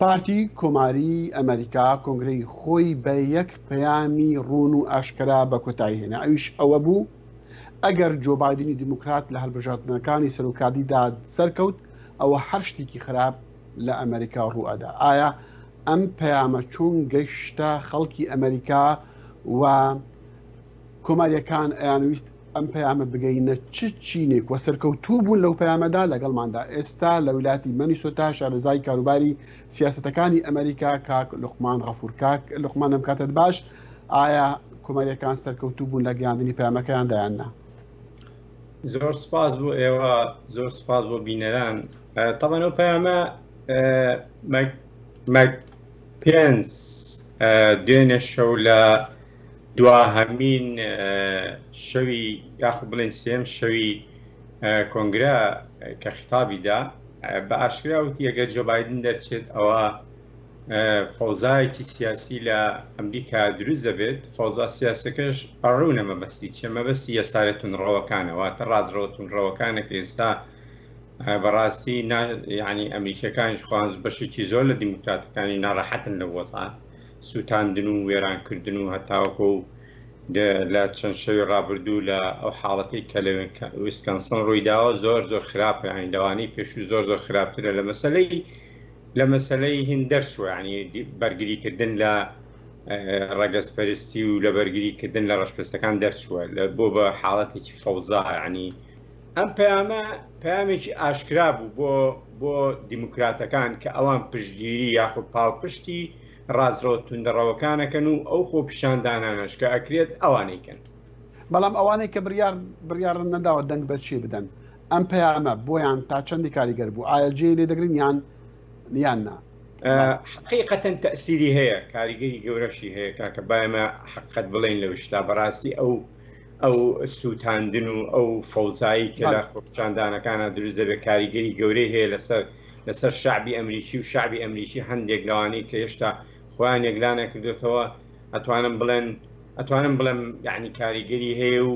پارتی کۆماریی ئەمەریکا کۆنگرەی خۆی بە یەک پەیامی ڕوون و ئاشکرا بە کۆتایی هێنا، ئەویش ئەوە بوو ئەگەر جۆ بایدنی دیموکرات لە هەڵبژاردنەکانی سەرۆکادیدا سەرکەوت ئەوە هەر شتێکی خراپ لە ئەمەریکا ڕووئەدا. ئایا ئەم پەیامە چۆن گەشتە خەڵکی ئەمەریکا و کۆمارییەکان ئەیانویست ئەم پەیامە بگەینە چ چینێک و سەرکەوتوو بوون لەو پەیامەدا؟ لەگەڵماندا ئێستا لە ویلایەتی مەنیسۆتا شارەزای کاروباری سیاسەتەکانی ئەمەریکا کاک لوقمان غەفور. کاک لوقمان ئەم کاتەت باش، ئایا کۆمارییەکان سەرکەوتوو بوون لە گەیاندنی پەیامەکەیاندا یان نا؟ زۆر سپاس بۆ ئێوە، زۆر سپاس بۆ بینەران. تەبعەن ئەو پەیامە مایک پێنس دوێنێ شەو لە دواهەمین شەوی یاخود بڵێن سێم شەوی کۆنگرە کە خیتابی دا بە ئاشکرا وتی ئەگەر جۆ بایدن دەرچێت ئەوە فەوزایەکی سیاسی لە ئەمریکا دروست دەبێت فەوزا سیاسەکەش ڕوونە مەبەستی چیە مەبەستی یەسارە توندڕەوەکانە واتە ڕاستڕەوە توندڕەوەکانە کە ئێستا بەڕاستی یعنی ئەمریکیەکانیش خۆیان بەشێکی زۆر لە دیموکراتەکانی ناڕەحەتن لە وەزع سووتاندن و وێرانکردن و هەتاوەکو لە چەند شەوی ڕابردوو لە ئەو حاڵەتەی کە لە ویسکانسن ڕوویداوە زۆر زۆر خراپە یعنی لەوانەی پێشوو زۆر زۆر خراپترە لە مەسلەی لە مەسلەی هند دەرچووە یعنی بەرگریکردن لە ڕەگەزپەرستی و لە بەرگریکردن لە ڕەشپێستەکان دەرچووە لە بۆ بە حاڵەتێکی فەوزا یعنی ئەم پەیامە پەیامێکی ئاشکرا بوو بۆ بۆ دیموکراتەکان کە ئەوان پشتگیری یاخود پاڵپشتی ڕاستڕەوە توندەڕەوەکانەکەن و ئەو خۆپیشاندانانەش کە ئەکرێت ئەوانەی کەن. بەڵام ئەوانەی کە بڕیار بڕیاڕن نەداوە دەنگ بە کێ بدەن ئەم پەیامە بۆیان تا چەندی کاریگەر بوو؟ ئایا جێی لێ دەگرن یان یان نا؟ حەقیقەتەن تەئسیری هەیە کاریگەری گەورەشی هەیە کاکە با ئێمە حەقیقەت بڵێین لەو شتە بەڕاستی ئەو ئەو سووتاندن و ئەو فەوزایی کە لە خۆپیشاندانەکانە دروست دەبێت کاریگەری گەورەی هەیە لەسەر لەسەر شعبی ئەمریکی و شعبی ئەمریکی هەندێک لەوانەی کە هێشتا خۆیان یەکلا نەکردوێتەوە ئەتوانم بڵێن ئەتوانم بڵێم یعنی کاریگەری هەیە و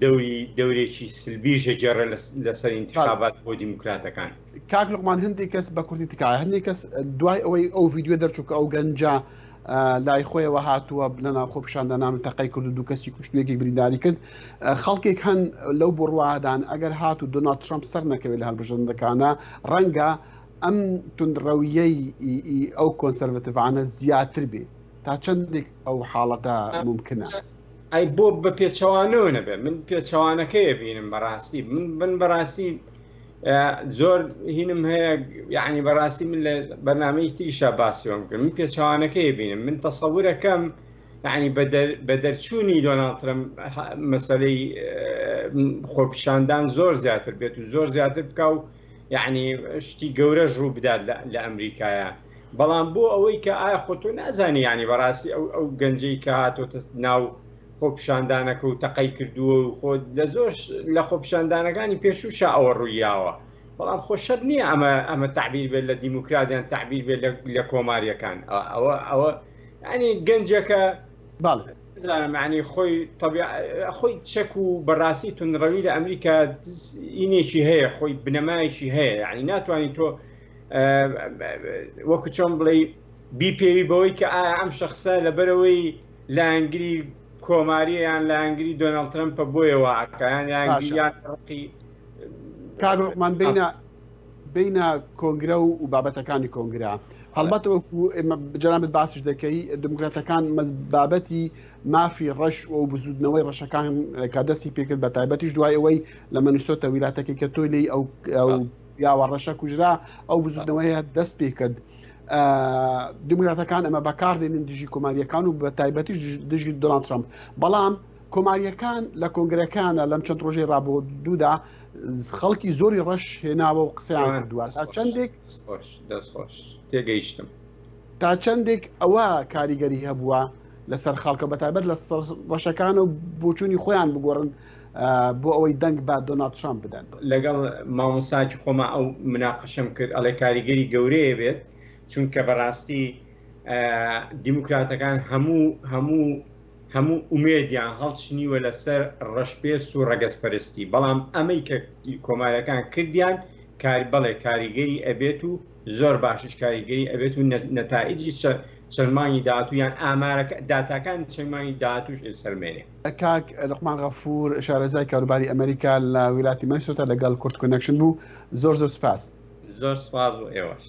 دەوری دەورێکی سلبیش دەگێڕێ لەسەر ئینتخابات بۆ دیموکراتەکان. کاک لوقمان هەندێک کەس بە کوردی تکایە هەندێک کەس دوای ئەوەی ئەو ڤیدیۆ دەرچوو کە ئەو گەنجە لای خۆیەوە هاتووە لە ناو خۆپیشاندانان و تەقەی کرد و دوو کەسی کوشت و یەکێک برینداری کرد خەڵکێک هەن لەو بڕوادان ئەگەر هات و دۆناڵد ترەمپ سەر نەکەوێت لە هەڵبژاردنەکانە ڕەنگە ئەم توندڕەویەی ئەو کۆنسەرڤەتیڤانە زیاتر بێ تا چەندێک ئەو حاڵەتە ممکنە؟ ئەی بۆ بە پێچەوانەوە نەبێت من پێچەوانەکەی بینم بەڕاستی من بن بەڕاستی زۆر هینم هەیە یعنی بەڕاستی من لە بەرنمەی تریشا باسیەوەم کرد من پێچەوانەکەی بینم من تەسەورەکەم یعنی بە دەرچوونی دۆناڵد ترەمپ مەسەلەی خۆپیشاندان زۆر زیاتر بێت و زۆر زیاتر بکە و یعنی شتی گەورەش ڕوو بدات لە ئەمریکایە بەڵام بۆ ئەوەی کە ئایا خۆ تۆ نازانی یعنی بەڕاستی ئەو ئەو گەنجەی کە هاتۆتە ناو خۆپیشاندانەکە و تەقەی کردووە و خۆ لە زۆر لە خۆپیشاندانەکانی پێشوو شا ئەوە ڕوویاوە بەڵام خۆ شەرت نییە ئەمە ئەمە تعبیر بێت لە دیموکرات یان تعبیر بێت لە کۆماریەکان ئەوە ئەوە ینی گەنجەکە بەڵێ زانم ینی خۆی خۆی چەک و بەڕاستی تونڕەوی لە ئەمریکا ئینێکی هەیە خۆی بنەمایەکی هەیە ینی ناتوانانی تۆ وەکو چۆن بڵێ بیپێوی بەوەی کە ئایا ئەم شخصە لەبەرەوەی لایەنگری کۆماریە یان لایەنگری دۆناڵد ترەمپە بۆیە وا ئەکا یان لایەنگری باشە یان ڕقی کاک ڕۆمان بینە بینە کۆنگرە و و بابەتەکانی کۆنگرە هەڵبەت وەکو ئێمە جەنابت باسیش دەکەی دموکراتەکان مەز- بابەتی مافی ڕەش و بزوتنەوەی ڕەشەکان کە دەستی پێکرد بە تایبەتیش دوای ئەوەی لە مەنیسۆتە ویلاتەکەی کە تۆی لێی ئەو ئەو پیاوە ڕەشە کوژرا ئەو بزوتنەوەیە دەست پێکرد دیموکراتەکان ئەمە بەکاردێنن دژی کۆماریەکان و بە تایبەتیش دژی دۆناڵد ترامپ بەڵام کۆماریەکان لە کۆنگرەکانە لەم چەند ڕۆژەی ڕابردوودا خەڵکی زۆری ڕەش هێناوە و قسەیان کردووە تا چەندێک دەستخۆش تێگەیشتم تا چەندێک ئەوە کاریگەری هەبووە لەسەر خەڵکە بەتایبەت لە ڕەشەکان و بۆچوونی خۆیان بگۆڕن بۆ ئەوەی دەنگ بە دۆناڵد ترامپ بدەن. لەگەڵ مامۆستاکی خۆما ئەو مناقەشەم کرد ئەڵێ کاریگەری گەورەیە بێت چونکە بەڕاستی دیموکراتەکان هەموو هەموو هەموو ئومێدیان هەڵچنیوە لەسەر ڕەشپێست و ڕەگەزپەرستی بەڵام ئەمەی کە کۆمارەکان کردیان. کاری بەڵێ کاریگەری ئەبێت و زۆر باشیش کاریگەری ئەبێت و نەتائیجی چەند مانگی داهاتوو یان ئامارەکە داتاکانی چەند مانگی داهاتووش ئەیسەلمێنێ. کاک لوقمان غەفور شارەزای کاروباری ئەمەریکا لە ویلاتی مەنیسۆتا لەگەڵ کورد کۆنێکشن بوو زۆر زۆر سوپاس. زۆر سوپاس بۆ ئێوەش.